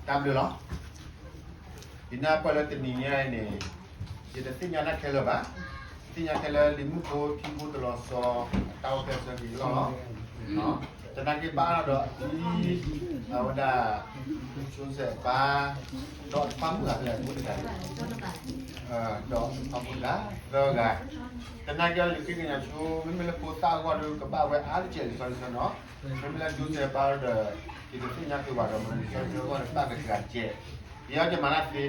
တၢ်ဘျုးလီၤ. ယနာ်ပၢၢ်လၢတနံၤညါအံၤန့ၣ် ယတသ့ၣ်ညါတၢ်ခဲလၢာ်ဘၣ်. သ့ၣ်ညါခဲလၢာ် လံာ်မုၢ်ဖိထံဖိတလီၤဆီ အတၢ်အိၣ်ဖျဲၣ်ဆၢက့ၤလီၤလီၤ. သနာ်က့ဘၣ်ဒီးအံၤ အဝဲဒၣ် ဆိစဲးပၢ် ဒီးတပၢ်မုၣ်ဂၤဖဲလဲၣ် ဖိတဂၤ ဒီးတပၢ်မုၣ်ဂၤ သၢဂၤ. သနာ်က့အီၤ ယဃ့ကညးဆိ မ့မ့ၢ်လၢဖိသၣ်အဂီၢ်ဒီး ကဘၣ်ဝဲအါတကဲးလံာ်စီဆှံနီၤ. မ့မ့ၢ်လၢဆိစဲးပၢ်ဒီး ယတသ့ၣ်ညါက့ၤဘၣ်ဒီး မ့ၢ်လၢလံာ်စီဆှံအဂီၢ်န့ၣ် ဘၣ်ကစှၤကဲး. ယဲယမၤတၢ်သ့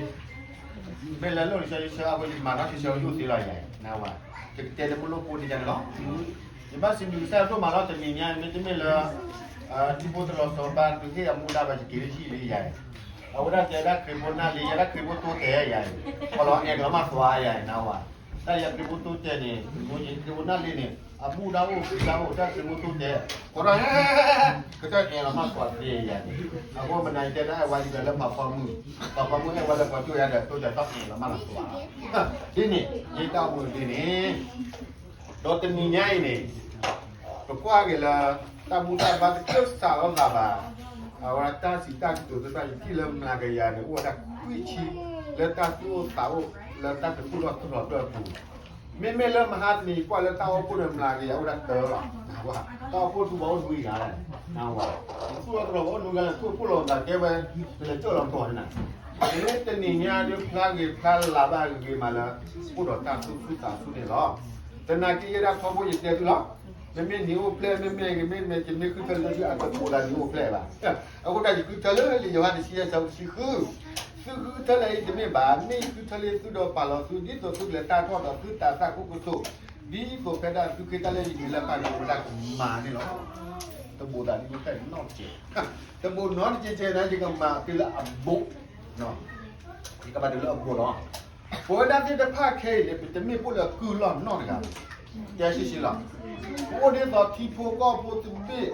မ့ၢ်လၢလီၢ်လံာ်စီဆှံအဂီၢ် ယမၤနီၣ်ဆံးဆၢယိၣ်သ့လီၤယၤ နဝၤ. ယကတဲတမုၢ်လိၣ်ဖိန့ၣ်ယၤန့ၣ်လီၤ. ယဘၣ်စံးဘျုးကစၢ်ယွၤဒိၣ်မးလီၤ တနံၤညါအံၤ မ့တမ့ၢ်လၢ ထံဖိတလီၤဆီဘၣ် သုဟ့ၣ်အမူဒါဘၣ် ယက့ၤလၢဟံၣ်လံယၤအံၤ. အဝဲဒၣ်တဲဒၣ်ခရံာ်ဖိနၢ်လ့ ယဲဒၣ်ခရံာ်ဖိတိတဲာ်ယၤအံၤ ပှၤလီၤအဲၣ်ကလီၤမၢ်သွါယၤအံၤ နဝၤ. တၢ်ယဲခရံာ်ဖိတိတဲာ်န့ၣ် ခရံာ်ဖိနၢ်လ့န့ၣ် အမူဒါအိၣ် ဖံးဒါအိၣ် တၢ်ခရံာ်ဖိတိတဲာ် ကီးဒီး ကတၢၢ်အဲၣ်လီၤမၢ်သွါသ့ယၤန့ၣ်. အဃိမနၤယတဲဒၣ်အဲၣ်ဝဲလံဒီးလၢပှၤဖီမုၢ် ပှၤဖီမုၢ်အဲၣ်ဝဲလၢပှၤကၠိယၤဒီး တိတဲာ်တၢ်အဲၣ်လီၤမၢ်လီၤသွါ ဒ်န့ၣ် ယတၢ်အိၣ်မူဒ်န့ၣ် ဒီးတနံၤညါအံၤန့ၣ် ပကွၢ်က့ၤလၢ တၢ်ဘူၣ်တၢ်ဘါတကၢၢ်စးထီၣ်သးဘၣ်. အဝဲဒၣ်တၢ်စံးတၢ်ကတိၤသ့ၣ်တဖၣ် ယထံၣ်လၢမျးကယၤန့ၣ် အိၣ်ဝဲဒၣ်ခွံဆံ လၢတၢ်သူၣ်အိၣ်သးအိၣ် လၢတၢ်ကသူၣ်ထီၣ်သရၣ်ဒၢၣ်အပူၤ. မ့မ့ၢ်လၢမဟါတနံၤ ကွၢ်လၢတၢ်အိၣ်ဖှိၣ်ဒီးမျးကယၤအိၣ်ဝဲဒၣ်တၢလီၤ. တၢ်အိၣ်ဖှိၣ်ထူဘီအိၣ်နွံဂၤ နဝၤ. သူၣ်ထီၣ်သရၣ်ဘီအိၣ်နွံဂၤန့ၣ် သူၣ်ဖှိၣ်လီၤသးကဲဝဲ ပလဲၤကၢၣ်လီၤကီးန့ၣ်နၤ. မ့ၢ်တနံၤညါဒ်ဖျါဂ့ၤဖျါလၤဘၣ်ဂ့ၤမးလၢ အိၣ်ဒီးတၢ်သူၣ်ဆူၣ်သးဆူၣ်န့ၣ်လီၤ. သနာ်က့ယဲဒၣ်ထီဘိယတဲသုလီၤ. မ့မ့ၢ်နံၤအိၣ်ဖျဲၣ် မ့မ့ၢ်ဂ့ၤ မ့မ့ၢ်ကမ့ၢ်ဃုထၢလၢသုအတပိာ်လၢနံၤအိၣ်ဖျဲၣ်ဘၣ်. အဃိဒၣ်ယဃုထၢလၢလံာ်ယိၤဟၣ်တဆံယဲၢ်ဆၢဖိတဆံဃု သုဃုထၢလၢအံၤတမ့ၢ်ဘၣ်, မ့ၢ်ယဃုထၢလၢသုဒီးပာ်လီၤသု ဒ်သိးသုကလဲၤတၢ်ထီၣ်ဒီးသုသးစၢ်ခိၣ်ကစိၣ်, ဒ်သိးဖဲဒၣ်သုဃ့တၢ်လၢယမံၤလၢပၢ်န့ၣ် အိၣ်ဝဲဒၣ်ကမၤန့ၣ်လီၤ. တဘိးသးဒ်န့ၣ်ဖဲနီတကဲး, တဘိးနီတကဲးကဲးန့ၣ် ယကမၤတုၤလၢအဘိး, ယကမၤတုၤလၢအဘိးလီၤ. ပဝဲဒၣ်သ့ၣ်တဖၣ်ခဲအံၤန့ၣ် ပတမ့ၢ်ပှၤလၢကုၢ်လီၢ်နီတဂၤဘၣ်, တဲဆံးဆံးလီၤ. ပအိၣ်ဒ်သိးထံဖိကီၢ်ဖိသဘ့ၣ်,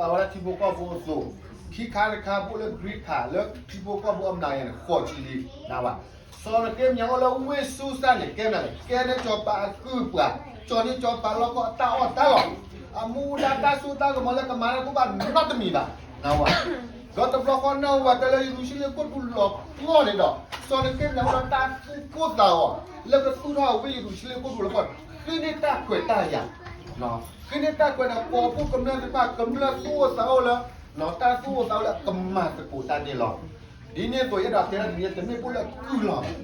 အဝဲဒၣ်ထံဖိကီၢ်ဖိအသိး, ခံခါတခါ ပအိၣ်လၢ green card လၢထံဖိကီၢ်ဖိအမျးကယၤန့ၣ် ဃိးဆံလံ, နဝၤ. စီၤနဃ့မယၤအိၣ်လၢဝ့ၢ်စူစၢ်န့ၣ် ကဲမနုၤလဲၣ်, ကဲန့ၢ်စီၤပၤအကုၢ်အပှၤ, ကၠီၤန့ၢ်စီၤပၤလီၢ်ကီၢ်အတၢ်အီၣ်တၢ်လီၤ, အမူဒါတၢ်စိတၢ်ကမီၤလၢကမၤလၢကဘၣ်နီတမံၤဘၣ်, နဝၤ. ဒီးတဘျီဃီနၢ်ဟူဘၣ်တၢ်လၢယရူၤၡလ့ၣ်ကိၣ်တူၢ်လီၤပှီၢ်န့ၣ်ဒီး စီၤနဃ့မယၤအိၣ်ဒီးတၢ်သူၣ်ကိၢ်သးဂီၤ လၢကသူၣ်ထီၣ်ဝဲယရူၤၡလ့ၣ်ကိၣ်တူၢ်လီၤပှီၢ်, ဃ့န့ၢ်တၢ်ခွဲးတၢ်ယာ်, ဃ့န့ၢ်တၢ်ခွဲးဒီး ကိးဖှိၣ်ကမျၢၢ်သ့ၣ်တဖၣ် ကမျၢၢ်သူၣ်အိၣ်သးအိၣ်လၢ တၢ်သူၣ်အိၣ်သးအိၣ်လၢအကမၤသကိးတၢ်န့ၣ်လီၤ. ဒ်န့ၣ်အသိးယဲဒီးတဲဒၣ်တနံၤ တမ့ၢ်ပှၤလၢကုၢ်လီၢ်ဘၣ်,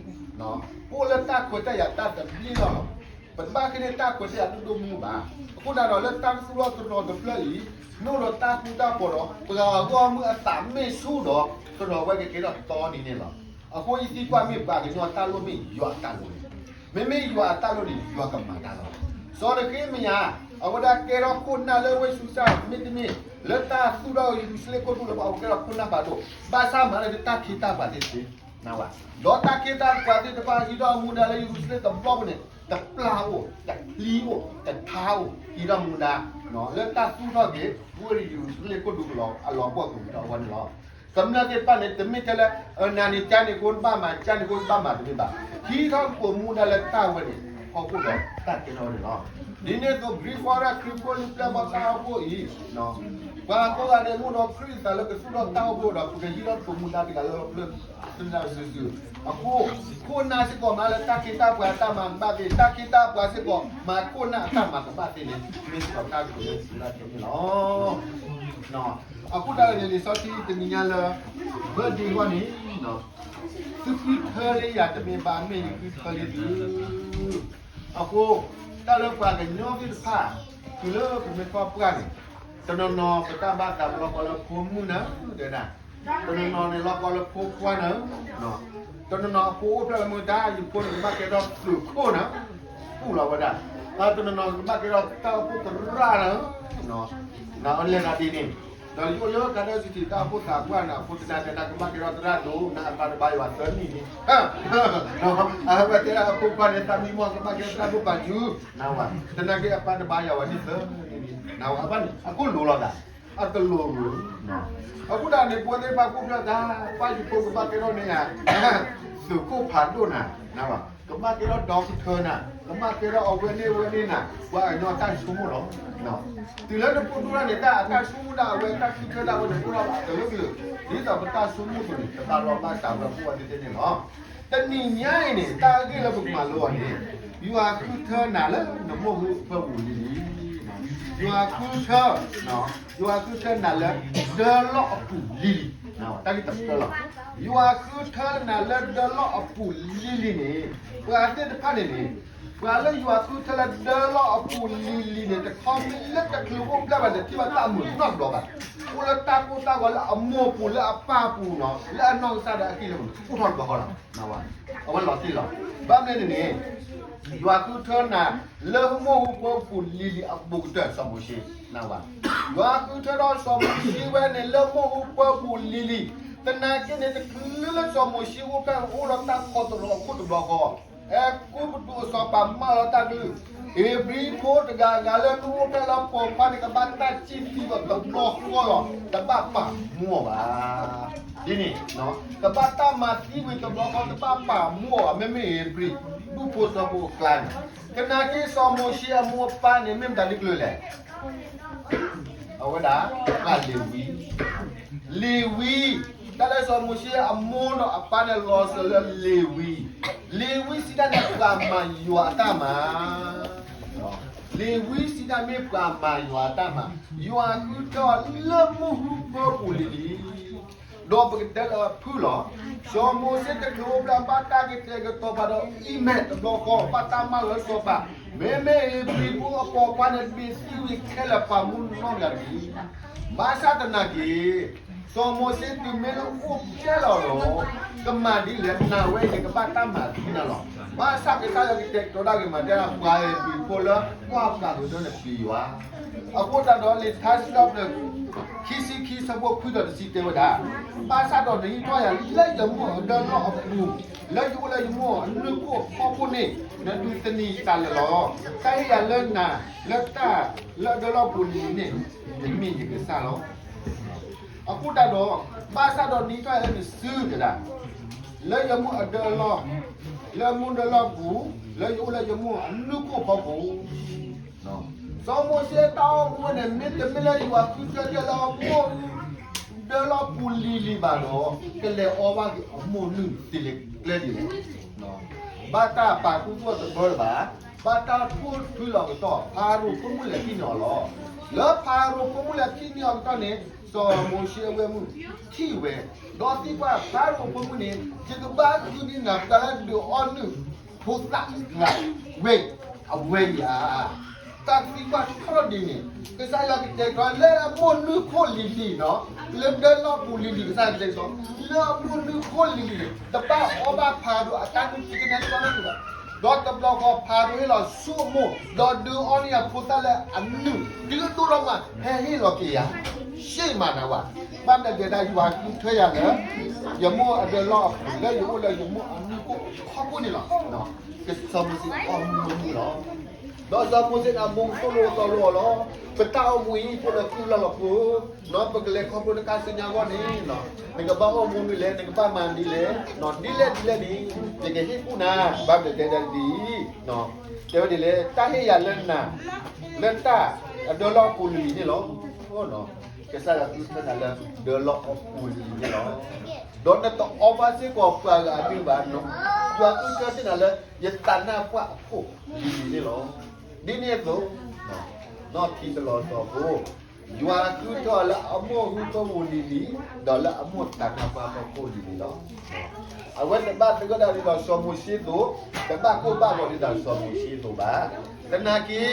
ပအိၣ်လၢတၢ်ခွဲးတၢ်ယာ်တၢ်သဘျ့လီၢ်လီၤ. ပတဘၣ်ဃ့န့ၢ်တၢ်ခွဲးတၢ်ယာ်ဒိၣ်ဒိၣ်မုၢ်မုၢ်ဘၣ်. အဃိသတးဒီးလၢတၢ်ကသူၣ်ထီၣ်သရၣ်တဖျၢၣ်အံၤ မ့ၢ်အိၣ်ဒီးတၢ်ဃူတၢ်ဖိးဒီး ပှၤဂီၢ်မုၢ်အသးမ့ၢ်ဆူၣ်ဒီး သရၣ်ဝဲကကဲထီၣ်တီနံၤန့ၣ်လီၤ. အဃိယသံကွၢ်မ့ၢ်ပှၤကညီအတၢ်လိၣ်မ့ၢ်ယွၤအတၢ်လိၣ်န့ၣ်, မ့မ့ၢ်ယွၤအတၢ်လိၣ်န့ၣ် ယွၤကမၤတၢ်လီၤ. စီၤနဃ့မယၤ အဝဲဒၣ်ကဲထီၣ်ခိၣ်နၢ်လၢဝ့ၢ်စူစၢ် မ့တမ့ၢ် လၢတၢ်သူၣ်ထီၣ်ယရူၤၡလ့ၣ်ကိၣ်တူၢ်လီၤပှီၢ် အဝဲကဲထီၣ်ခိၣ်နၢ်ဖးဒိၣ်, ဘၣ်ဆၣ်မၤလၢတၢ်ခ့တၢ်ပှၤသ့ၣ်တဖၣ် နဝၤ, ဒီးတၢ်ခ့တၢ်ပှၤသ့ၣ်တဖၣ် ဟံးထီၣ်မူဒါလၢယရူၤၡလ့ၣ်တဘျီပူၤန့ၣ် တပျၢ်အိၣ်, တချံအိၣ်, တထါအိၣ်, ဟံးထီၣ်မူဒါ လၢတၢ်သူၣ်ထီၣ်က့ၤ ဝ့ၢ်ယရူၤၡလ့ၣ်ကိၣ်တူၢ်လီၤအလီၤပှီၢ်ကမူထီၣ်အဂီၢ်န့ၣ်လီၤ. ကမျၢၢ်သ့ၣ်တဖၣ်န့ၣ် တမ့ၢ်ထဲလၢ အနၤန့ၣ် ကန့ၣ်ကိၣ်ဘၣ်မၤ, ကန့ၣ်ကိၣ်ဘၣ်မၤတမ့ၢ်ဘၣ်. ဟံးထီၣ်ကိးမူဒါလၢတၢ်ဝဲန့ၣ် ဟီၣ်ခိၣ်ဒီးတၢ်ကဲထီၣ်ဝဲန့ၣ်လီၤ. ဒ်န့ၣ်အသိး Great Falls ခရံာ်ဖိလံၤပျဲၢ်ဘီၣ်တၢ်အိၣ်ဖှိၣ်အံၤ ပှၤကိးဂၤဒဲးမ့ၢ်အိၣ်ဒီးခရံာ်အသးလၢကသူၣ်ထီၣ်တၢ်အိၣ်ဖှိၣ်ဒီး ပကဟံးထီၣ်ကိးမူဒါတဂၤလၢ လၢစုာ်စုာ်, အဃိ ခိၣ်နၢ်စ့ၢ်ကီးမၤလၢတၢ်ခ့တၢ်ပှၤအတၢ်မၤကဘၣ်သ့, တၢ်ခ့တၢ်ပှၤစ့ၢ်ကီး မၤခိၣ်နၢ်အတၢ်မၤကဘၣ်သ့န့ၣ် မ့ၢ်စ့ၢ်ကီးတၢ်ကတိၤလၢပူၤဒၣ်ခဲန့ၣ်လီၤ. အဃိတၢ်လၢန့ၣ် လံာ်စီဆှံတနံၤညါလၢ ဘၢဒ့အဂီၢ်န့ၣ် သုဃုထၢလၢယၤတမ့ၢ်ဘၣ်, မ့ၢ်ယဃုထၢလၢသု အဃိ တၢ်လၢပှၤကညီသ့ၣ်တဖၣ် တုၤလၢပမ့ၢ်ထီၣ်ပှၢ်န့ၣ် တနီၤနီၤပတၢ်ဘၣ်သးလီၤကီလၢဖိမုၣ်နၤ, တဲဒၣ်, တနီၤနီၤန့ၣ်လီၤကီလၢဖိခွါနၤ, တနီၤနီၤအဖိအိၣ်ဖျဲၣ်လၢမူဒါ ယဖိန့ၣ် ကဘၣ်ကဲထီၣ်သုးခိၣ်နၤ, ပူၣ်လီၤဝဲဒၣ်, တနီၤနီၤကဘၣ်ကဲထီၣ်တၢ်အိၣ်ဖှိၣ်သရၣ်နၤ, နလဲၤနၤဒ်န့ၣ်, ဒီးယအိၣ်လၢ Garden City တၢ်အိၣ်ဖှိၣ်သးပှၢ်န့ၣ် အဖိတဒၣ်တဲဒၣ် ကဘၣ်ကဲထီၣ်သရၣ်ဒိၣ် နအပၢ်တဘါယွၤသၢနံၣ်န့ၣ် အဝဲတဲဒၣ်အဖိခွါန့ၣ် သးမံမီၢ်ကဘၣ်ကဲထီၣ်သရၣ်ဒိၣ်ပာ်စု, နဝၤ, သနာ်က့အပၢ်တဘါယွၤဝဲန့ၣ်သၢနံၣ်န့ၣ် နဝၤ, အဘၣ်န့ၣ် အခိၣ်လိၤလီၤသး, အတလိၤလိၤ, အဃိဒၣ်န့ၣ် ပဝဲသ့ၣ်တဖၣ်ခိၣ်ဖျၢၣ်သး ပၢ်ယဖိကဘၣ်ကဲထီၣ်န့ၣ်ဧါ, သုးခိၣ်ဖးဒိၣ်နၤ, နဝၤ, ကဘၣ်ကဲထီၣ် doctor နၤ ကဘၣ်တဲဒီးအဝဲန့ၣ်ဝဲန့ၣ်နၤ ပှၤကညီတၢ်ဆိကမိၣ်လီၤ. တုၤလၢနပူၤဒိၣ်ထီၣ်န့ၣ် တၢ်အတၢ်ဆိကမိၣ်ဒၣ်အဝဲ တၢ်ဃုထၢဒၣ်ဝဲန့ၣ် အိၣ်ထီၣ်ဘၣ်တလၢကလုာ်, ဒ်သိးပတၢ်ဆိကမိၣ်အသိးန့ၣ် ပသးလီၤဘၣ်တၢ်ဝဲဖိဝဲသ့ၣ်သ့ၣ်န့ၣ်လီၤ. တနံၤညါအံၤန့ၣ် တၢ်အဂ့ၢ်လၢပကမၤလိအီၤန့ၣ် ယွၤဃုထၢနၤလၢနမိၢ်ဟူအဖၢပူၤလံလံ. ယွၤဃုထၢ, ယွၤဃုထၢနၤလၢဒၢလီၢ်အပူၤလံလံ. တၢ်ဂ့ၢ်တဖျၢၣ်လီၤ. ယွၤဃုထၢနၤလၢဒၢလီၢ်အပူၤလံလံန့ၣ် ပှၤသ့ၣ်တဖၣ်န့ၣ်န့ၣ် ပှၤလၢယွၤဃုထၢလၢဒၢလီၢ်အပူၤလံၤလံၤန့ၣ် တခီမ့ၢ်လၢတချုးအိၣ်ဖျဲၣ်ဘၣ်န့ၣ် ထံၣ်ဘၣ်တၢ်မုာ်နီတဘျီဘၣ်. အိၣ်လၢတၢ်ကိၢ်တၢ်ဂီၤလၢအမိၢ်ပူၤလၢအပၢ်ပူၤနီၤ လၢအနီၢ်ကစၢ်ဒီးအဟံၣ်လၢပူၤန့ၣ် အိၣ်ထီၣ်တဘျီဃီလီၤ. အဝဲလီၤတံၢ်လီၤ. ဘၣ်မနုၤန့ၣ်န့ၣ် ယွၤဃုထၢနၤလၢမိၢ်ဟူပၢ်ပူၤလံၤလံၤအဘူးကတၢၢ်စီၤမိၤၡ့, ယွၤဃုထၢဒီးစီၤမိၤၡ့ဝဲန့ၣ်လၢမိၢ်ဟူပၢ်ပူၤလံၤလံၤ, သနာ်က့န့ၣ် တချုးလၢစီၤမိၤၡ့အိၣ်ဖျဲၣ်အိၣ်ဒီးတၢ်ခီတရီအခိၣ်တဘျီဃီ အဲကူပတူးအစီၤပၤမၢလီၤတၢ်ကလုၢ်, ဧ့ၤဘြံၤဖိတဂၤဂၤလၢမ့ၢ်အိၣ်ဖျဲၣ်လၢပိာ်ခွါန့ၣ် ကဘၣ်တၢ်စံၣ်သံဒီးတဘျီဃီလီၤ, တဘၣ်ပာ်မူအီၤဘၣ်. ဒ်န့ၣ် ကဘၣ်တၢ်မၤသံဝံၤတဘျီဃီ တဘၣ်ပာ်မူအီၤဘၣ်, မ့မ့ၢ်ဧ့ၤဘြံၤ ဒူၣ်ဖိထၢဖိအကျါန့ၣ်, သနာ်က့စီၤမိၤၡ့အမိၢ်အပၢ်န့ၣ် မ့ၢ်မတၤဒ်ကလုာ်လဲၣ် အဝဲဒၣ် ပှၤလ့ၤဝံ, လ့ၤဝံ, တၢ်လၢစီၤမိၤၡ့အမိၢ်ဒီးအပၢ်န့ၣ် လီၤစၢၤလၢလ့ၤဝံ, လ့ၤဝံစံးတၢ်န့ၣ်ပှၤမၤယွၤအတၢ်မၤ, လ့ၤဝံစံးတၢ်မ့ၢ်ပှၤမၤယွၤအတၢ်မၤ, ယွၤဃုထၢအီၤလၢမိၢ်ဟူပၢ်ပူၤလံၤလံၤ ဒီးပကတဲလၢအဖုၣ်လီၤ. စီၤမိၤၡ့တချုးအိၣ်ဖျဲၣ်ဘၣ်တၢ်ကတဲာ်ကတီၤပာ်ဒီးအံၤမဲာ်တဘျီဃီ ဘၣ်တၢ်မၢလီၤစီၤပၤ, မ့မ့ၢ်ဧ့ၤဘြံၤဖိအပိာ်ခွါန့ၣ် မ့ၢ်သံဝံၤခဲလၢာ်ပာ်မူနီတဂၤတဂ့ၤ. ဘၣ်ဆၣ်သနာ်က့ စီၤမိၤၡ့တုၤမ့ၢ်လၢအိၣ်ဖျဲၣ်လီၤဒီး ကမၤဒ်လဲၣ် နၤဝဲအံၤန့ၣ် ကဘၣ်တၢ်မၤသံနၤလီၤ. ဘၣ်ဆၣ်ကစၢ်ယွၤကတဲာ်ကတီၤဒၣ်က့ၤမၤတဲဒၣ် ပှၤဧ့ၤဘြံၤဖိလၢကွၢ်ပှၤကညီန့ၣ်ပျံၤယွၤ အဃိသတးဒီးလံာ်ထါစံးထီၣ်ပတြၢၤ ခံဆံခံဆၢဖိခွံဒီးတဆံတဲဝဲဒၣ်, ဘၣ်ဆၣ်ဒီးနဟံးထီၣ်ယၤလၢယမိၢ်အဒၢလီၢ်အပူၤ, လၢယအိၣ်လၢယမိၢ်အနုၢ်ခိၣ်အဖီခိၣ်န့ၣ် နဒုးသန့ၤယသးလၢာ်လီၤ. တၢ်ဟ့ၣ်ယၤလၢနၤ လၢတၢ်လၢအဒၢလီၢ်ပူၤလံၤလံၤန့ၣ် ယမ့ၢ်ယကစၢ်လီၤ. အဃိသတးဒီး ဘၣ်ဆၣ်ဒီးနဟံးထီၣ်ယၤလၢနစုတဲဒၣ် လၢယမိၢ်အဒၢလီၢ်, လၢအမိၢ်ဒၢလီၢ်ပူၤ, လၢယအိၣ်လၢယမိၢ်အနုၢ်ခိၣ်အဖီခိၣ် စီၤမိၤၡ့တၢ်အိၣ်မူန့ၣ် မ့တမ့ၢ်လၢယွၤဃုထၢဒၣ်လၢအမိၢ်ဒၢလီၢ်ပူၤလံၤလံၤဘၣ်ဒီး ကလဲၤအီဘၣ်က့ၤအမိၢ်နုၢ်သ့လၢကျဲဒ်လဲၣ်. ဘၣ်တၢ်ပာ်ခူသူၣ်အီၤတဘျီလၢၤဘၣ်, ဘၣ်တၢ်ထိၣ်ထွံလီၤကတီၢ် ဖၤရိၤဖိမုၣ်လဲၤထံၣ်န့ၢ်အီၤလီၤ. လၢဖၤရိၤဖိမုၣ်လဲၤထံၣ်န့ၢ်အီၤကတီၢ်န့ၣ် စီၤမိၤၡ့အဝဲမုၣ်ထံၣ်ဝဲ, ဒီးသံကွၢ်ဖၤရိၤဖိမုၣ်န့ၣ် ယကဘၣ်ဃုန့ၢ်နၤပှၤလၢဒုးအီနုၢ်ဖိသၣ် ဝဲ အဝဲအံၤဧါ. တၢ်သံကွၢ်ထီၣ်ဒ်န့ၣ် ကစၢ်ယွၤကတဲာ်ကတီၤလၢအမိၢ်နုၢ်ခိၣ်လံၤလံၤနီၤ, လၢဒၢလီၢ်ပူၤလံၤလံၤ ကစၢ်ယွၤကတဲာ်ကတီၤ လၢအမိၢ်နုၢ်ခိၣ်လံၤလံၤန့ၣ် တဘၣ်အီဘၣ်ဖၤရိၤအတၢ်နုၢ်ထံကနဲတဘျီန့ၣ်ဘၣ်. ဒီးတဘျီဃီဖၤရိၤဟ့ၣ်လီၤဆိကမိၣ် ဒီးဒုးအီန့ၢ်ယၤဖိသၣ်လၢအနုၢ် တုၤဒိၣ်ထီၣ်မး ဟဲဟ့ၣ်လီၤက့ၤယၤ ရှ့ၣ်မးနၤဝဲ, ဘၣ်မနုၤဒဲဒၣ် ယွၤဃုထၢယၤလၢ ယမိၢ်အဒၢလီၢ်အပူၤ လၢယအိၣ်လၢယမိၢ်အနုၢ်ခိၣ်အဖီခိၣ်န့ၣ်လီၤ. ကစီၤမိၤၡ့အီမူမူလီၤ. ဒီးစီၤမိၤၡ့န့ၣ် အမိၢ်သိၣ်လိအသီလိအီၤလီၤ. ပတၢ်အိၣ်မူအံၤ အိၣ်လၢကုၢ်လၢလီၤပူၤ, နီၢ်ပကလဲၤခီဖျိနကါဆူညါအဂီၢ်န့ၣ်, နကဘၣ်အိၣ်မူမနုၤလဲၣ်, နကဘၣ်မၤဒ်လဲၣ်, ဒ်လဲၣ်ဒ်လဲၣ်န့ၣ် ယကဟ့ၣ်ကူၣ်နၤ, ဘၣ်မနုၤတဲဒၣ်ဒ်အံၤ, တဲဝဲဒ်လဲၣ်, တၢ်ဟ့ၣ်ယၤလၢနၤ လၢတၢ်အဒၢလီၢ်အပူၤလံၤလံၤန့ၣ်လီၤ. ကစၢ်ယွၤဃုထၢနၤလၢဒၢလီၢ်အပူၤလံၤလံၤန့ၣ်လီၤ. ဒီးနတအီဘၣ်စ့ၢ်ကီးပှၤဂၤအဒုၣ်ဘၣ်နီၤ, ယွၤဃုထၢတ့ၢ်နၤလၢ ယသးနၢ်ပှၢ်အခိၣ်လံၤလံၤန့ၣ်လီၤ. ဒ်န့ၣ်အသိး နီၢ်ထံတလီၤစီၤဖိ ယွၤဃုထၢအီၤလၢအမိၢ်ဟူသၢပူၤလံၤလံၤ, ဒီးလၢအမိၢ်သးနၢ်ပှၢ်အခိၣ်လံၤလံၤလီၤ. အဝဲတဘၣ်သဂၢၢ်ဒၣ်ဒ်သိးစီၤမိၤၡ့အသိး, တဘၣ်ကိၢ်ဘၣ်ဂီၤဒ်သိးစီၤမိၤၡ့အသိးဘၣ်. သနာ်က့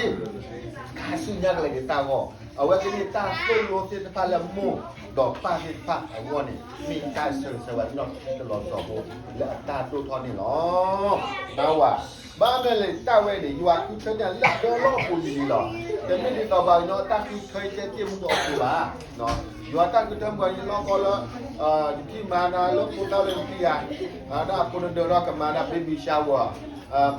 ခါဆူညါကလဲၤက့ၤတၢ်ဂီၢ်, အဝဲကန့ၢ်တၢ်သိၣ်လိသ့ၣ်တဖၣ်လၢမိၢ်ဒီးပၢ်သ့ၣ်တဖၣ်အဂီၢ်န့ၣ် မ့ၢ်တၢ်ဆၢဂ့ၤဆၢဝါနီၢ်ထံတလီၤစီၤဖိလၢအတၢ်ဒိၣ်ထီၣ်န့ၣ်လီၤ. နဝၤ ဘၣ်မနုၤလဲၣ်တၢ်ဝဲန့ၣ် ယွၤဃုထၢန့ၢ်လၢဒၢလီၢ်အပူၤလံၤလံၤလီၤ. တမ့ၢ်ဒ်သိးပှၤကညီတၢ်ဃုထၢတဲတ့ၢ်မူဒီးအပူၤဘၣ်. ယွၤတၢ်ဃုထၢမူအံၤလီၢ်ကီလၢ ယထံၣ်မၤနၤလၢဖိသၣ်လၢယထံၣ်ယၤ, ဒၣ်အဖိနဒၢထီၣ်ကမၤနၤ baby shower,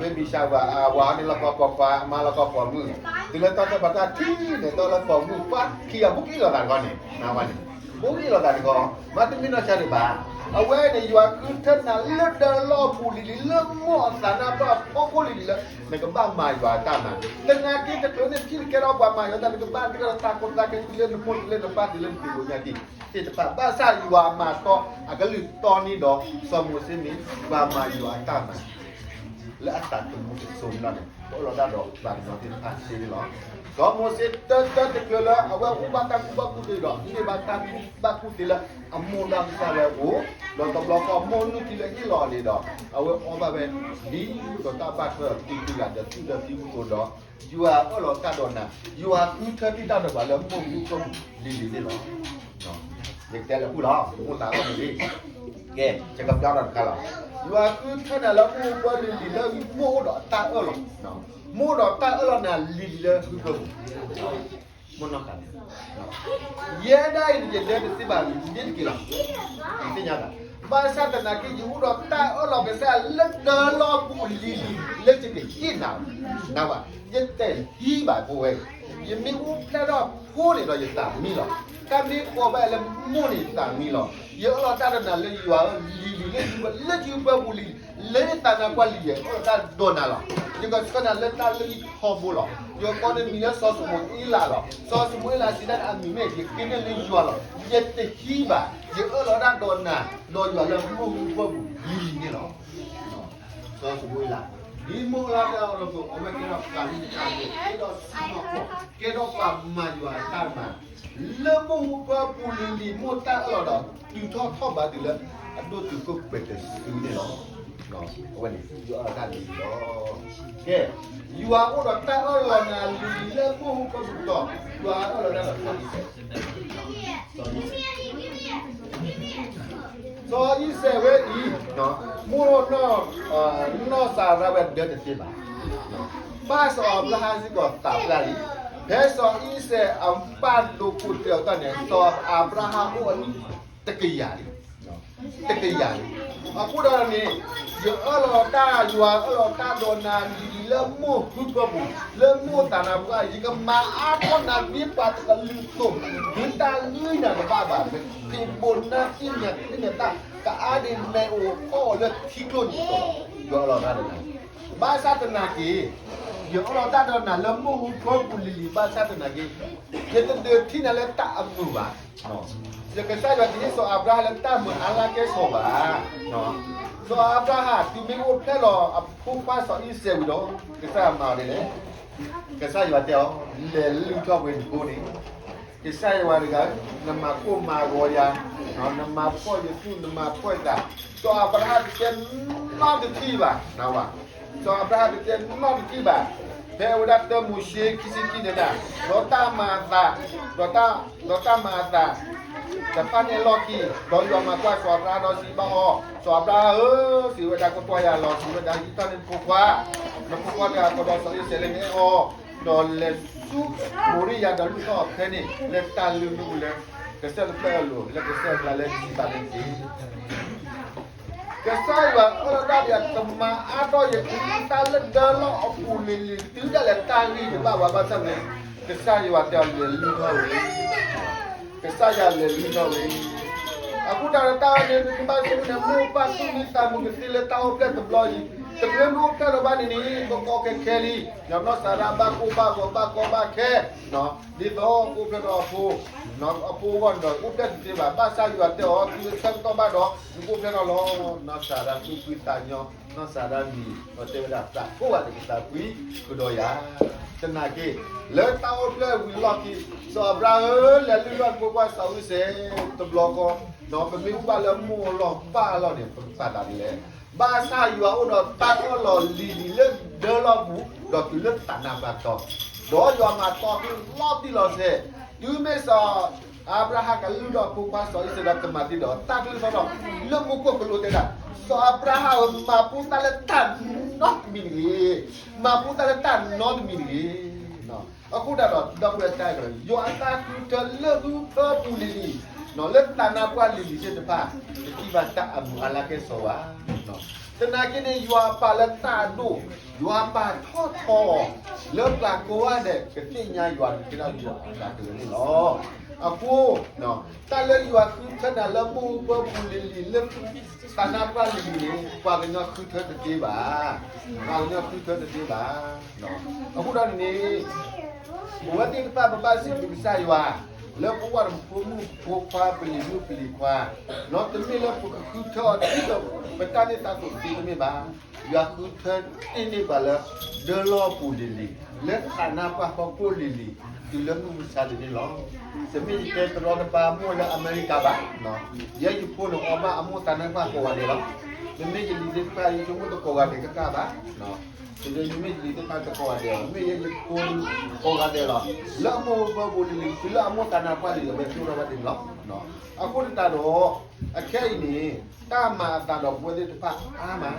baby shower အဝၤန့ၣ်လီၢ်ကီပိာ်ခွါ မါလီၢ်ကီပိာ်မုၣ်, တုၤလၢတၢ်ထီၣ်ပှၤတၢ်ထံၣ်န့ၣ် တၢ်လၢပိာ်မုၣ်ပှၤခံဂၤဘူးကံၢ်လီၤသးတခီန့ၣ် နဝၤန့ၣ် ဖိဂ့ၢ်လိာ်သးတခီ, မၤတမ့ၢ်နီၢ်ဆါဒံးဘၣ်. အဝဲန့ၣ် ယွၤဃုထၢနၤလၢဒၢလီၢ်ပူၤလံၤလံၤ လၢမိၢ်အသးနါပှၢ်အဖီခိၣ်လံၤလံၤလၢ နကဘၣ်မၤယွၤအတၢ်မၤ, သနာ်က့တချုးန့ၣ် ထံၣ်နကဲထီၣ်ပှၤမၤယွၤတၢ် နကဘၣ်ကဲထီၣ်တၢ်ကီတၢ်ခဲ တုၤလၢနမိၢ်တုၤလၢနပၢ်တုၤလၢနသ့ၣ်ဘိညါတံၢ်သ့ၣ်တဖၣ် ဘၣ်ဆၣ်ယွၤမၤတီအကလုၢ်တီန့ၢ်ဒီး စီၤမိၤၡ့မ့ၢ် ပှၤမၤယွၤအတၢ်မၤ လၢအသးသမူတစိၤန့ၣ်လီၤန့ၣ် ပအၢၣ်လီၤတၢ်ဒီးပှၤကညီသ့ၣ်တဖၣ်စ့န့ၣ်လီၤ. စီၤမိၤၡ့တၢတၢတချုးလၢအဝဲအိၣ်ဘၣ်တၢ်ကူၣ်ဘၣ်ကူၣ်သ့ဒီး န့ၢ်ဘၣ်တၢ်ကူၣ်ဘၣ်ကူၣ်သ့လၢအမိၢ်ဒီးကစၢ်ဝဲအအိၣ်, ဒီးတဘျီဃီမိၢ်နုၢ်ထံလၢဟ့ၣ်လီၤအီၤန့ၣ်ဒီး အဝဲအီဘၣ်ဝဲ ဒ်သိးတၢ်ဘၣ်ထွဲဒီးသံကွံဂၤဒီးသူၣ်ဒီးသံမူသိးဒီး ယွၤအၢၣ်လီၤတၢ်ဒီးနၤ, ယွၤဃုထၢတံၢ်တၢ်ဒီးပှၤလၢမိၢ်မူခိၣ်လံၤလံၤန့ၣ်လီၤ. ယကတဲလၢာ်ပူၤလီၤ, မိၢ်သးအီၣ်မ့ၢ်လံ, ကဲ ယကပျီဒီးတခါလီၤ. ယွၤဃုထၢနၤလၢမိၢ်ပှၢ်လံၤလံၤလၢမိၢ်အိၣ်ဒီးတၢ်အၢၣ်လီၤ, မိၢ်ဒီးတၢ်အၢၣ်လီၤနၤလံၤလံၤလၢဟၢဖၢပူၤ မိၢ်နီၢ်ကၤန့ၣ်, ယဲဒၣ်အံၤန့ၣ် ယလဲၤတသ့ဘၣ် ယမ့ၢ်တက့ၤလီၤ, ယသ့ၣ်ညါဘၣ်, ဘၣ်ဆၣ်သနာ်က့ ယအိၣ်ဒီးတၢ်အၢၣ်လီၤကစၢ်လၢဒၢလီၢ်ပူၤလံၤလံၤ လၢယကဟ့ၣ်နၤ, နဘၣ်, ယတဟံးဘၣ်ဖိဝဲ, ယမ့ၢ်အိၣ်ဖျဲၣ်ထီၣ်ဖိန့ၣ်ဒီးယသးမံလီၤ, တၢ်မ့ၢ်ကိးဘၣ်ယၤလၢမိၢ်န့ၣ်ယသးမံလီၤ, ယအၢၣ်လီၤတၢ်ဒီးနၤလၢယွၤဧၢ လံၤလံၤလၢယပှၢ် လၢယပှၢ်ပူၤလံၤလံၤ လၢယသးနါပှၢ်လံၤယဲၢ် ယအၢၣ်လီၤတၢ်ဒီးနၤလီၤ, ယကဆှၢနၤလၢတၢ်လုၢ်ဟံၣ်ထီဘိလီၤ, ယကိးနမံၤလၢစီၤၡမူၤအ့လးလီၤ, စီၤၡမူၤအ့လးစံးဒၣ်န့ၣ် အမံၤမ့ၢ်ယဃ့န့ၢ်လၢယွၤလီၤ, ယတဟံးဘၣ်, ယအၢၣ်လီၤတၢ်ဒီးနၤ ဒီးယွၤလၢမိၢ်ဟူပှၢ်ပူၤလံၤလံၤန့ၣ်လီၤ. စီၤၡမူၤအ့လး, ဒ်မိၢ်လၢ်တၢ်အီၤလီၤ အဝဲကဲထီၣ်ပှၤလုၢ်တၢ်အဒိၣ် ကဲထီၣ်စီၤနီၢ်ကီၢ် ကဲထီၣ်ပှၤမၤယွၤအတၢ်မၤ လၢမိၢ်ဟူပှၢ်ပူၤလံၤလံၤ မိၢ်တၢ်အၢၣ်လီၤဒီး တုၤထီၣ်ထီၣ်ဘးတုၤလၢ အဒိၣ်တုာ်ခိၣ်ပှဲၤတစုန့ၣ်လီၤ. အဝဲန့ၣ် ယွၤအၢၣ်လီၤတၢ်လံၤလံၤလီၤ. ကဲ, ယွၤအိၣ်ဒီးတၢ်အၢၣ်လီၤနၤလံၤလံၤလၢမိၢ်ဟူပှၢ်ပူၤဒီး ယွၤအၢၣ်လီၤတၢ်ဒီးစီၤအံၤစဲး စီၤအံၤစဲးဝဲအံၤ, မိၢ်နီၢ်, နီၢ်စၤရါဝဲဒၢတသ့ဘၣ်. ဘၣ်စီၤအၤဘြၤဟၣ်စ့ၢ်ကီးသးပှၢ်လံ. ဖဲစီၤအံၤစဲးအပၢ်ဒိးခိးတ့ၢ်အီၤတၢ်န့ၣ် စီၤအၤဘြၤဟၣ်အိၣ်အနံၣ်တကယၤလံ. တကယၤလံ. အဃိဒီးန့ၣ် ယအၢၣ်လီၤတၢ် ယွၤအၢၣ်လီၤတၢ်ဒီးနၤလံၤလံၤလၢမိၢ်ဟူပှၢ်ပူၤ, လၢမိၢ်သးနါပှၢ်, ယကမၤအါထီၣ်နၤမ့ၢ်ပှၤတကလုာ်အသိး, မ့ၢ်တၢ်ဂ့ၢ်နၤတဘၣ်ဘၣ်, မ့ၢ်သ့ၣ်ဘိနၢ်သ့ၣ်ညါသ့ၣ်ညါတၢ် ကအါဒံးမ့ၢ်အိၣ်အီၣ်အီၤလၢထံကျိနံၤအသိးလီၤ. ယွၤအၢၣ်လီၤတၢ်ဒီးနၤ, ဘၣ်ဆၣ်သနာ်က့ ယအၢၣ်လီၤတၢ်ဒီးနၤလၢမိၢ်ဟူပှၢ်ပူၤလံၤလံၤ ဘၣ်ဆၣ်သနာ်က့ ယတဒုးထံၣ်နၤလၢတၢ်အမုာ်ဘၣ်. ယကစၢ်ယွၤတဟ့ၣ်စီၤအၤဘြၤဟၣ်လၢတၢ်မုာ်အါလၢကဲစိာ်ဘၣ်. စီၤအၤဘြၤဟၣ် တုၤမ့ၢ်အိၣ်ဖျဲၣ်လီၤအဖိခွါစီၤအံၤစဲးဝံၤဒီး ကစၢ်ယွၤမၤအီၤဒ်လဲၣ်. ကစၢ်ယွၤတဲအီၤ, လဲၤလုၢ်ထီၣ်ဝဲနဖိန့ၣ်, ကစၢ်ယွၤတဂၤဧၢ, နမၤကိၢ်မၤဂီၤယၤ, နမၤဖှီၣ်ယသူၣ် နမၤဖှီၣ်ယသး, စီၤအၤဘြၤဟၣ်တတဲနီတထံၣ်ဘၣ်, နဝဲ, စီၤအၤဘြၤဟၣ်တတဲနီတထံၣ်ဘၣ်. ဖဲအဝဲဒၣ်တၢမိၤၡ့ခံဆံခံန့ၣ်ဒၣ်, ဒီးတၢ်မၤအသး, ဒီးတၢ်, ဒီးတၢ်မၤအသး တဖၣ်န့ၣ်အလီၢ်ခံ, ဒီးယွၤမၤကွၢ်စီၤအၤဘြၤဟၣ်ဒီးစံးဘၣ်အီၤ, စီၤအၤဘြၤဟၣ်ဧၢ, စံးဝဲဒၣ် ကကွၢ်ယၤလီၤ, စံးဝဲဒၣ် ဟံးထီၣ်န့ၢ်နဖိခွါ, နဖိခွါတဂၤဃီဒီးစီၤအံၤစဲးလၢနအဲၣ်အီၤ, ဒီးလဲၤဆူမိၤရံယၤဒီးလုၢ်ထီၣ်အီၤဖဲန့ၣ် လၢတၢ်လုၢ်မုၢ်လၢ ကစၢ်တဖျၢၣ်အလိၤ လၢကစၢ်အကျါလၢစံးဘၣ်န့ၣ်တက့ၢ်. ကစၢ်ယွၤအၢၣ်လီၤတၢ်ဒီး ကမၤအါထီၣ်ယကလုၢ်တၢ်လၢဒၢလီၢ်အပူၤလံၤလံၤ တုၤဒၣ်လဲာ်တၢ်ဂ့ၢ်တဘၣ်ဝဲ ဘၣ်ဆၣ်န့ၣ် ကစၢ်ယွၤတဲအီၤလဲၤလုၢ်ထီၣ်ဝဲ, ကစၢ်ယွၤလဲၤလုၢ်ထီၣ်ဝဲ. အဃိတၢ်ဒီးတၢ်အံၤန့ၣ် နဘၣ်ဆိကမိၣ်န့ၣ် မိၢ်ပၢ်သူၣ်မံသးမုာ်ကသ့လၢတၢ်အိၣ်ဖျဲၣ်တဘျီအံၤ, တမ့ၢ်မ့ၢ်အိၣ်ဖျဲၣ်လီၤဘၣ်န့ၣ်န့ၣ် ကကီခဲခဲလံ, နီၢ်နီၢ်စၤရါဘၣ်ကိၢ်ဘၣ်ဂီၤဘၣ်ကီဘၣ်ခဲ, ဒ်သိးကအိၣ်ဖျဲၣ်ဒီးအဖိ, အဖိအဂီၢ်န့ၣ်ဒီး အိၣ်ဖျဲၣ်တသ့ဘၣ်, ဘၣ်ဆၣ်ယွၤတဲအီၤ တုၤဆၢကတီၢ်ဘၣ်ဒီး နကအိၣ်ဖျဲၣ်ထီၣ်လီၤ. နီၢ်စၤရါသူၣ်ဖှံသးညီ, နီၢ်စၤရါမံၤ, ဒီးတဲဝဲဒၣ် သးကိးဂၤဒဲးကသးပှံၤဃုာ်ဒီးယၤ, သနာ်က့ လၢတၢ်အိၣ်ဖျဲၣ်ဝံၤအလီၢ်ခံ, စီၤအၤဘြၤဟၣ်ဧၢ, လဲၤလုၢ်ထီၣ်နဖိခွါစီၤအံၤစဲးတဘျီဃီ, ဒီးပမ့ၢ်အိၣ်ဘၣ်လၢမိၢ်အလီၢ်ပၢ်အလီၢ်န့ၣ် ပကပာ်သးဒ်လဲၣ်. ဘၣ်ဆၣ်ယွၤအိၣ်ဒီးတၢ်အၢၣ်လီၤလံၤလံၤလၢဒၢလီၢ်ပူၤ, ဒီးတုၤလၢသးနါပှၢ်တီ, ဒီးယွၤမၤတီလီၤတံၢ်လီၤဆဲး, တုၤမ့ၢ်စီၤ အၤဘြၤဟၣ်ကလုၢ်ထီၣ်ဖိခွါစီၤအံၤစဲးဒီးကမၤသံဒီး တၢ်ကလုၢ်ထီၣ်ဒီး လၢမူခိၣ်ကလူးတဲဒၣ်, စီၤအၤဘြၤဟၣ်ဧၢ, မၤဘူၣ်တၢ်လၢတၢ်နီတမံၤတဂ့ၤ, မၤဘူၣ်တၢ်လၢတၢ်နီတမံၤတဂ့ၤ. အဃိတၢ်ဒီး ဒီပုၢ်ဝဲၢ်တၢ်အဲၣ်ကရၢ, ယွၤအတၢ်ဃုထၢလၢဟၢဖၢပူၤလံၤလံၤ, လၢသးနါပှၢ်လံၤလံၤသ့ၣ်တဖၣ် တထံၣ်ဘၣ်တၢ်အမုာ်အါလၢကဲစိာ်ဘၣ်. သနာ်က့န့ၣ် ယွၤပာ်လၢတၢ်အဒိၣ်, ယွၤပာ်ထီၣ်ထီအီၤ, လၢပှၤကိးဂၤဒဲးကသ့ၣ်ညါယွၤ ကကဲထီၣ်ယွၤအတၢ်ကလုၢ်န့ၣ်လီၤ. အဃိ တၢ်လၢယွၤဃုထၢနၤလၢမုၢ်အူပၢပူၤလံၤလံၤ လၢသးနါပှၢ်လံၤလံၤန့ၣ် ပှၤကညီဃုထၢတသ့ဘၣ်. ပှၤကညီဃုထၢတသ့ဘၣ်. အဃိဒီးန့ၣ် ပဝဲသ့ၣ်တဖၣ်ပဘၣ်စံးဘျုးကစၢ်ယွၤ လၢပအိၣ်ဒီးဖိမုၣ်ဖိခွါ ပလံၤမုၣ်ပလံၤခွါ, တမ့ၢ်လၢပကဃုထၢအီၤဒ်သိး ပတၢ်န့ၢ်သးသိးသ့တမ့ၢ်ဘၣ်. ယွၤဃုထၢတ့ၢ်န့ၢ်ပှၤလၢ ဒၢလီၢ်ပူၤလံၤလံၤ, လၢသးနါပှၢ်ဖီခိၣ်လံၤလံၤ, တုၤလၢမုၢ်မဆါတနံၤလီၤ. တမ့ၢ်ယတဲတရီတပါမိၢ်လၢအမဲရကၤဘၣ်. ယဲယဖိန့ၣ်အီၣ်ဘၣ်အမိၢ်သးနါပှၢ်ကိးဂၤဒဲးလီၤ. မ့မ့ၢ်ယလံၤသ့ၣ်တဖၣ် ယဆိကမိၣ်တကိးဂၤဒဲးကကၢ်ဘၣ်. ယမ့ၢ်ယလံၤသ့ၣ်တဖၣ်တကိးဂၤဒဲးလီၤ. မ့ၢ်ယဲယဖိကိးဂၤဒဲးလီၤ. လၢအမိၢ်အပၢ်ပူၤလံၤလံၤ တုၤလၢအမိၢ်သးနါပှၢ်လံၤလံၤ အဝဲသ့ၣ်အိၣ်ထီၣ်ဘၣ်ဒ်န့ၣ်လီၤ. အဃိသတးဒီး အခဲအံၤန့ၣ် တၢ်မၤအသးဒီးပဝဲသ့ၣ်တဖၣ်အါမး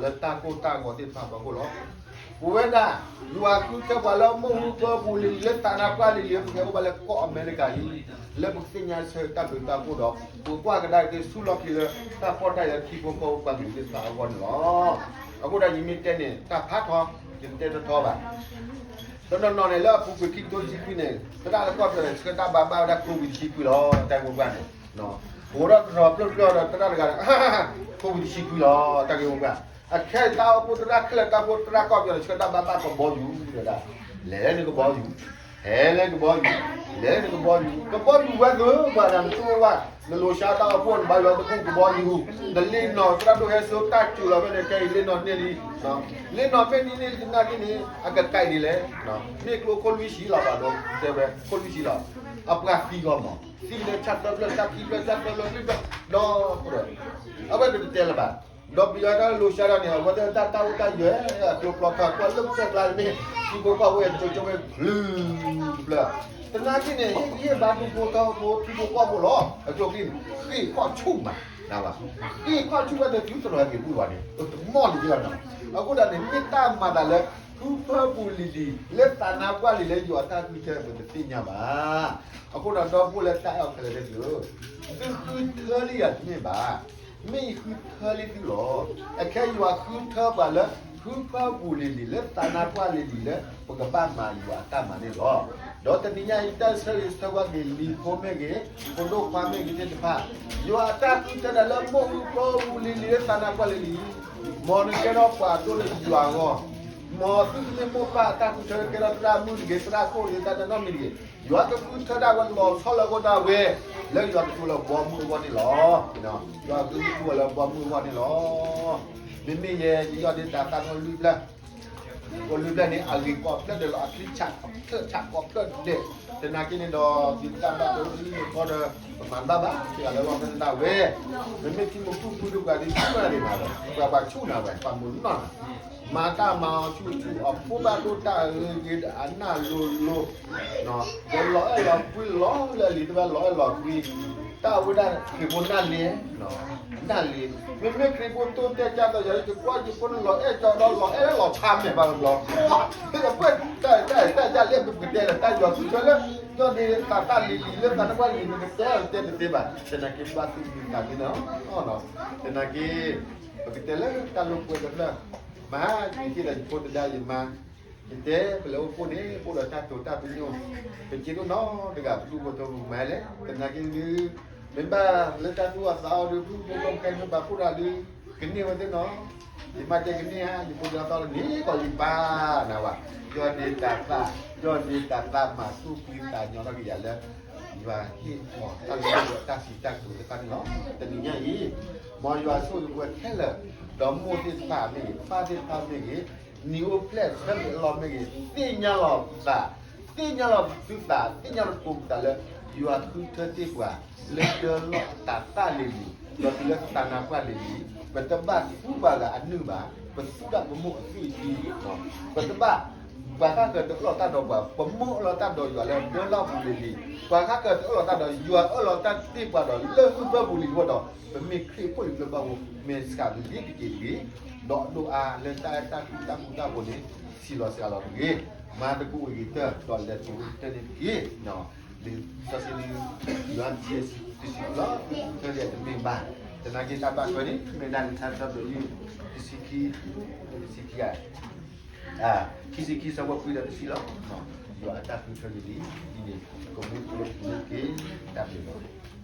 လၢတၢ်ကိၢ်တၢ်ဂီၤသ့ၣ်တဖၣ်အဖီခိၣ်လီၤ. ပဝဲဒၣ် ယွၤဃုထၢပှၤလၢမုၢ်အူပၢပူၤလံၤလံၤ လၢသးနါပှၢ်လံၤလံၤ ပကဟဲအိၣ်ဘၣ်လၢကီၢ်အမဲရကၤအံၤ လၢပကသ့ၣ်ညါဆၢတၢ်ဘျုးတၢ်ဖှိၣ်ဒီး ပကကွၢ်ကဒါက့ၤဆူလီၢ်ခံလၢ တၢ်ဖှီၣ်တၢ်ယာ်ထံဖိကီၢ်ဖိပှၤကလုာ်သ့ၣ်တဖၣ်အဂီၢ်န့ၣ်လီၤ. အဃိဒီးယမ့ၢ်တဲန့ၣ် တၢ်ဖးထီ ယတတဲထီထီဘၣ်. တနီၤနီၤန့ၣ် လၢအပူၤကွံာ်ခံကထိတဆံခွံန့ၣ် သရၣ်လၢကီၢ်ပယီၤန့ၣ် ဆှၢတၢ်ဘါဘၣ်ဝဲဒၣ် COVID တဆံခွံလီၤ. တၢ်ဂ့ၢ်မိၢ်ပှၢ်န့ၣ် ပအိၣ်ဒီးတရီၤဖျၢၣ်ဖျၢၣ်ဒီးသရၣ်တဂၤဒီး COVID တဆံခွံလီၤ. တၢ်ဂ့ၢ်မိၢ်ပှၢ် အခဲအံၤတၢ်အိၣ်ဖှိၣ်သရၣ်ခဲလၢာ်တၢ်အိၣ်ဖှိၣ်သရၣ်ကီၢ်ပယီၤန့ၣ် ဆှၢတၢ်ဘါဘၣ်ကဘီယူၤဝဲဒၣ် လဲၤလၢနကဘီယူၤ ဟဲလၢကဘီယူၤ လဲၤလၢနကဘီယူၤ ကဘီယူၤဝဲသုပှၤဒၣ်နတူၢ်ဝဲ နလိၤဆါတၢ်အိၣ်ဖှိၣ်နဘါယွၤတဘူၣ်ကဘီယူၤ နလ့ၣ်နီၣ်သရၣ်ဒိၣ်ဟဲစိတၢ်စူၤလီၤဖဲန့ၣ် ခဲအံၤလ့ၣ်နီၣ်န့ၢ်လံ လ့ၣ်နီၣ်မ့ၢ်န့ၢ်န့ၢ်လံ သနာ်က့န့ၣ် အကကဲဒ်လဲၣ် မ့ၢ်ကျိခိၣ်လွံၢ်ဆံလီၤဘၣ်ဒီး တဲဝဲခိၣ်လွံၢ်ဆံလီၤ အပှၤသံဂီၢ်မး သံလၢဆၣ်သၢဖျၢၣ် ဆၣ်ခံဖျၢၣ် ဆၣ်သၢဖျၢၣ် လွံၢ်ဖျၢၣ် ဒီး အဝဲတတဲလၢၤဘၣ် ဒီးပယီၤတၢ်လိၤဆါတၢ်န့ၣ် အဝဲသ့ၣ်တၢ်တၢ်အိၣ်တၢ်ယၢၤ အကျိၤကျီခါ ကွၢ်လၢပတဲကျါန့ၣ် ထံဖိကီၢ်ဖိအံၤ ကၠိကၠိဝဲဖျုဖျၢၣ် သနာ်က့န့ၣ် ဟ့ၣ်ဂံၢ်ဟ့ၣ်ဘါထံဖိကီၢ်ဖိ ထံဖိကီၢ်ဖိလီၤ အကျိၤကျံန့ၣ် ဃ့ၢ်ခီၣ်ဆူၣ်မး နၢ်ဘၣ် ဃ့ၢ်ခီၣ်ဆူၣ်ဝဲဒီး တုၤသရၣ်က့ၤဘူၣ်ဘၣ်န့ၣ် တမီၢ်လံကလီၤနီၤ အဃိဒၣ်န့ၣ် မ့ၢ်တၢ်မၤသးလၢ ဖုဖၢပူၤလံၤလံၤ လၢသးနါပှၢ်လံၤလၢယွၤတၢ်ဃုထၢပတသ့ၣ်ညါဘၣ် အဃိဒီးဒီပုၢ်ဝဲၢ်လၢတၢ်အဲၣ်အီၤခဲလၢာ်သ့ၣ်ဧၢ, သုဃုထၢလံယၤတမ့ၢ်ဘၣ်. မ့ၢ်ယဃုထၢလံသုလီၤ. အခဲယွၤဃုထၢပှၤလၢ ဖုဖၢပူၤလံၤလံၤ လၢသးနါပှၢ်လံၤလံၤလၢ ပကဘၣ်မၤယွၤအတၢ်မၤန့ၣ်လီၤ. ဒီးတနံၤညါအံၤ တၢ်ဆၢဂ့ၤဆၢဝါက့ၤ လံၤဖိမ့ၢ်ဂ့ၤ, ဖိဒိၣ်ခွါမ့ၢ်ဂ့ၤသ့ၣ်တဖၣ်, ယွၤအတၢ်ဃုထၢနၤလၢ မိၢ်အူဖၢပူၤလံၤလံၤ လၢသးနါပှၢ်လံၤလံၤ, မ်နကဲထီၣ်ပှၤဒိၣ်လၢယွၤအဂီၢ်, မ်သုတမ့ၢ်မိၢ်ပၢ်အတၢ်ဃုထၢ ကဲထီၣ်သရၣ်မုၣ်တဂ့ၤ, သရၣ်ခိၣ်တဂ့ၤ, တၢ်နီတမံၤတဂ့ၤ, ယွၤကဃုထၢဒၣ်ဝဲလီၤဆီလၢအဂီၢ်ဒၣ်ဝဲ, လၢယွၤကတိၤလၢဘီမုၢ်အဂီၢ်န့ၣ်လီၤ. ယွၤကဃုထၢလၢဘီမုၢ်အဂီၢ်န့ၣ်လီၤ. မ့မ့ၢ်ယဲ ယယီၢ်ဒ့တၢ်သၣ်နီၣ်လွံၢ်ဖျၢၣ် ကိးလွံၢ်ဖျၢၣ်န့ၣ် အဂ့ၤကိးဖျၢၣ်ဒဲးလီၤ, အချံဆးဖျၢၣ်ဆးကိးဖျၢၣ်ဒဲး, သနာ်က့န့ၣ်ဒီး ဒုးတၢ်ဘၣ်ဒိးလံမ့ၢ်ခီဒီး ပမၤတဘၣ်ဘၣ်, တဂၤလၢလီၢ်ဖဲနဒၣ်ဝဲ, မ့မ့ၢ်ထံမိၢ်ပှၢ်ပှၢ်ဒိၣ်ပှၤဒ်ဆူၣ်နၤဒံးနၤဝဲ, ပှၤပှၤဆူၣ်နၤဝဲ, ပှၤမုာ်နီၢ်နၤ, မၤတၢ်မၤအီၤဆူၣ်ဆူၣ် အဖိဘၣ်ဒိၣ်တၢ်အဂ့ၤဂ့ၤ အနၢ်လိၤလိၤ ဒီးလီၤအဲၣ်လီၤကွံလီၤလၢအလံၤတဘၣ်လီၤအဲၣ်လီၤကွံ, တၢ်ဝဲဒၣ်ခရံာ်ဖိနၢ်လ့, နၢ်လ့, မ့မ့ၢ်ခရံာ်ဖိတိတဲာ်ကၢ်ဒီးယၤ ယကွၢ်ယဖိန့ၣ်လီၤအဲၣ်ကၠီဒီးလီၤအဲၣ်လီၤဆါမဲာ်ဘၣ်ဘျီ, တၢ်တၢ်တၢ်ယၤလၢပကတဲလၢတၢ်ယွၤဃုထၢလၢ ယီၢ်ဒ့တၢ်သၣ်လံၤလံၤလၢသးနါပှၢ်လံၤလံၤ နကတဲတဲတသ့ဘၣ်, သနာ်က့ဘၣ်သူၣ်မံသးမံလီၤ, သနာ်က့ ပကတဲလၢတၢ်လိာ်ကွဲတဖျၢၣ်, မၤယက့ဒီးယဖိတဒါယမါ ယတဲပလဲၤအိၣ်ဖှိၣ်န့ၣ် အိၣ်ဒီးတၢ်တိာ်တၢ်ပညိၣ်, ပစ့ဒိၣ်နီတဂၤ ပဒူၣ်ဖိထၢဖိမၤလဲၣ်, သနာ်က့ဒုး, မ့ၢ်ဘၣ်လၢတၢ်သူၣ်အသးအီၤဒုး ဒူၣ်ဖိထၢဖိခဲမ့ၢ်ဘၣ်ဖှိၣ်တၢ်ဒုး, ကန့ၢ်ဝဲသ့ၣ်နီၤ, ယမါတဲကန့ၢ်ဧါ, ယဖိဒုးအသီလၢန့ၣ်ကီးယပၢ်နၤဝဲ, ယီၢ်ဒ့တၢ်သၣ်, ယီၢ်ဒ့တၢ်သၣ်မၤသူၣ်ဖှံသးညီထီၣ်က့ၤယၤလၢ ယွၤဟ့ၣ်အီၤတၢ်လၢယွၤတၢ်စံးတၢ်ကတိၤသ့ၣ်တဖၣ်န့ၣ်လီၤ. တနံၤညါအံၤ, မ်ယွၤဆိၣ်ဂ့ၤပဝဲခဲလၢာ်, ဒီးမိၢ်သ့ၣ်တဖၣ်မ့ၢ်ဂ့ၤ, ပၢ်သ့ၣ်တဖၣ်မ့ၢ်ဂ့ၤ, နံၤအိၣ်ဖျဲၣ်ဆၢက့ၤအလီၢ်မ့ၢ်ဂ့ၤ, သ့ၣ်ညါလီၤပသး, သ့ၣ်ညါလီၤသုသး, သ့ၣ်ညါလီၤပသးလၢ ယွၤဃုထၢတ့ၢ်ပှၤ လၢတၢ်လီၢ်အတၤသၣ်လံၤလံၤ, ဒီးတုၤလၢတၢ်နါပှၢ်လံၤလံၤ, ပတဘၣ်သူပှၤဂၤအနုၢ်ဘၣ်, ပသူဒၣ်ပမိၢ်အသွံၣ်အထံ, ပတဘၣ် ပှၤဃၣ်ဃၢၤတအၢၣ်လီၤတၢ်ဒီးပှၤ, ပမိၢ်အၢၣ်လီၤတၢ်ဒီးယွၤလၢဒၢလီၢ်ပူၤလံၤလံၤ, ပှၤဃၣ်ဃၢၤတအၢၣ်လီၤတၢ်ဒီးယွၤအၢၣ်လီၤတၢ်တ့ၢ်ပှၤဒီးလၢဟၢဖၢပူၤလံၤအဃိဒီး, ပမ့ၢ်ခရံာ်ဖိလံၤပျၢၤဘၣ်ဧိၤ, မ့ၢ်စှၤလံၤတက့ၢ်တဂ့ၤ, ဒီးဒိၣ်အါလၢတၢ်အဲၣ်တၢ်ကွံတၢ်ဃူတၢ်ဖိးန့ၣ်, ဆံးလီၤစှၤလီၤတဂ့ၤ, မၤသကိးဝဲဂ့ၤတၢၢ်, ဒီးလဲၤသကိးဝဲတၢၢ်န့ၣ်တက့ၢ်. လံာ်စီဆှံဒုး, ယွၤတဆံ, တဆံလီၤ, တၢ်ဒ်အံၤတမ့ၢ်ဘၣ်, သနာ်က့တၢ်ဘၣ်ထွဲန့ၣ် မ့ၢ်ဒၣ်လံာ်ထါသၢဖျၢၣ်အံၤ, တဆံခံ, တဆံခံ, ခံဆံခံဆၢဖိခွံဒီးတဆံလီၤ. ယွၤအတၢ်ဃုထၢန့ၣ်လံ, ဒ်န့ၣ် ကမူကမူက့ၤ တၢ်ဘျုးလီၤ.